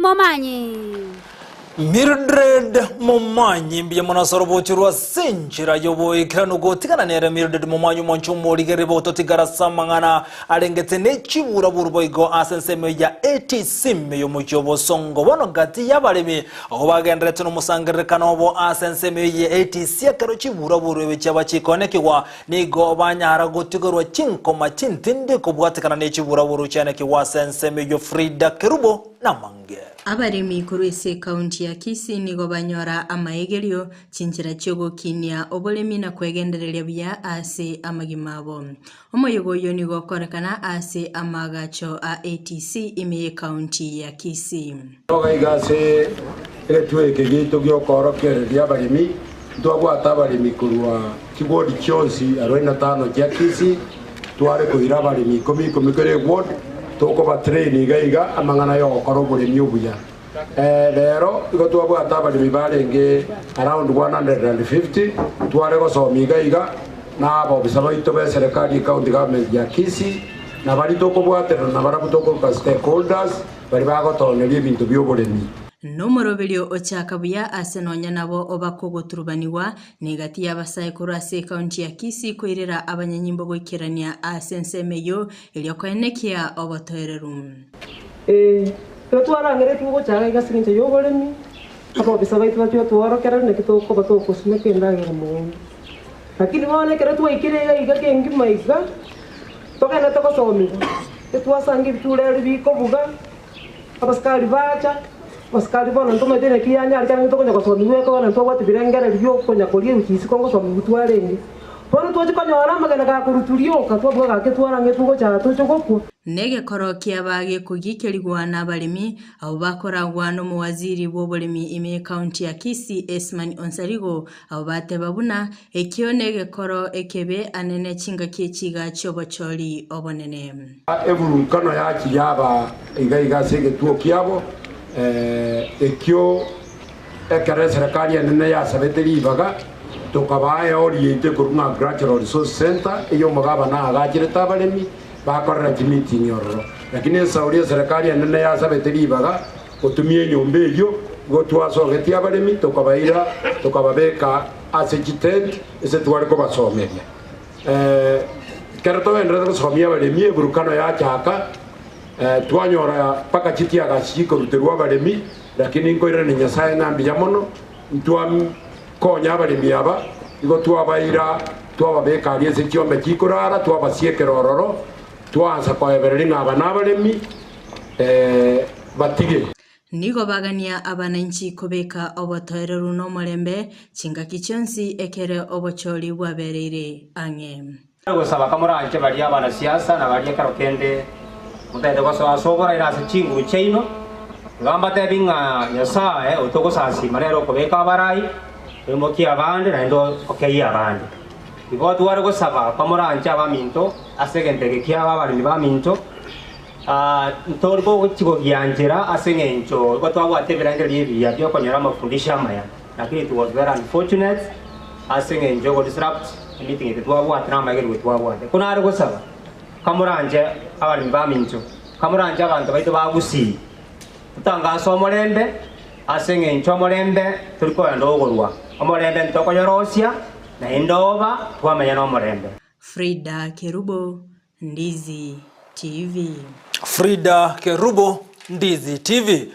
Momanyi. Mildred Momanyi mbuya mono ase orobocho rwa ase enchera y'oboikeranu gotigana nere Mildred Momanyi omonche omorigeri bototigara ase amang'ana arengete ne chiburaburu boigo ase ensemo ya ATC y'omochie obosongo bono gati y'abaremi Abwo bagendererete nomosangererekano obo ase ensemo eye ye ATC ekero chiburaburu ebi chiaba chikoenekigwa, nigo banyara gotigerwa chinkoma chintindi kobwatekana ne chiburaburu chiaenekigwa ase ensemo eyio Frida Kerubo namange. Abaremi korwa ase ekaunti ya Kisii nigo banyora amaegerio, chinchera chi'ogokinia oboremi na kwegendereria buya ase amagima abo. Omoyega oyio nigo okorekana ase amaagacho a ATC ime y'ekaunti ya Kisii. Iga iga ase egetuo eke giaito gi'okoorokereria abaremi, ntwabwate abaremi korwa chiwodi chionsi arobaini na tano chia Kisii, tware koira abaremi ikomi ikomi kera eward, tokobatrain iga iga amang'ana y'ogokora oboremi obuya. Rero igo twabwate abaremi barenge around 150, tware gosomia iga iga na abobisa baito b'eserekari ecounty government ya Kisii, na baria tokobwaterana nabarabwo tokoroka stakeholders, baria bagotooneria ebinto bi'oboremi. Nomoroberio ochaka buya ase nonya nabo obakogoturubanigwa negati y'abasae korwa ase ekaunti ya Kisii koirera abanyanyimbo goikerania ase ensemo eyio erio koenekia obotoereru. Ee, ekero twarangeretigwe gocha iga ase engencho y'oboremi, abobisa baito bachia gotworokereria naki tokoba togosimeka endagera mogondo. Lakini bono ekero twaikire iga iga kengima iga, togenderete gosomigwa, etwasanga ebitureri bikobuga, abasikari bacha, abasikari bono ntomanyete naki yanyarekana ng'a tokonya gosomigwa ekero ntobwate ebirengererio bia okonya koria ebichie isiko ngosomigwa twarenge. Bono twachia konyora amagena gakorutwa rioka, twabua gaki twarangetwe gocha toche gokwa. Negekoro kiaba gekogikerigwa nabaremi, abwo bakoragwa nomowaziri bw'oboremi ime y'ekaunti ya Kisii Esman Onsarigo, abwo bateba buna ekio negekoro ekebe anene chingaki echiga chi'obochori obonene. Eburunkano yachia yaba iga iga ase egetuo kiabo, ekio Ekero eserekari enene yasabete ribaga, tokabaa eori yaito ekorwa ng'a Agricultural Resource Centre, eyio omogabana aagacherete abaremi bakorera chimeeting ororo. Lakini esauri eserekari enene yasabete ribaga gotumia enyomba eyio, igo twasogetie abaremi tokabaira tokababeka ase chitent ase tware kobasomeria. Ekero togendererete gosomia abaremi eburukano yachaka, twanyora mpaka chitiagasi chikoruterwa abaremi, Lakini nkoirania Nyasae ng'a mbuya mono, ntwakonya abaremi aba, igo twabaira twababeka aria ase chiombe chikorara, twabasiekera ororo, twaansa koebereria ng'a aba nabaremi, batige. Nigo bagania abananchi kobeka obotoereru na omorembe chingaki chionsi ekere obochori bwabereire ang'e. Gosaba kamoranche baria abanasiasa na baria ekero kende motagete gosoa ase oboraire ase chinguru chiaino, iga mbatebi ng'a Nyasae otogosasima nere okobeka abarai, oimokie abande naende okeyie abande. Igo tware gosaba kamoranche abaminto ase egento eke kiabo abaremi baminto, ntori gochi gogianchera ase eng'encho igo twabwate ebirengererio ebiya biokonyora amafundisho amaya, lakini it was very unfortunate ase eng'encho yogo disrupt emeeting eye twabwate na amaegerio twabwate. Ko nare gosaba, kamoranche abaremi baminto, kamoranche abanto baito ba Gusii, totangase omorembe ase eng'encho omorembe tori kogenda ogorwa, omorembe ntokonyorosia naende oba twamenya nomorembe. Frida Kerubo, Ndizi TV. Frida Kerubo, Ndizi TV.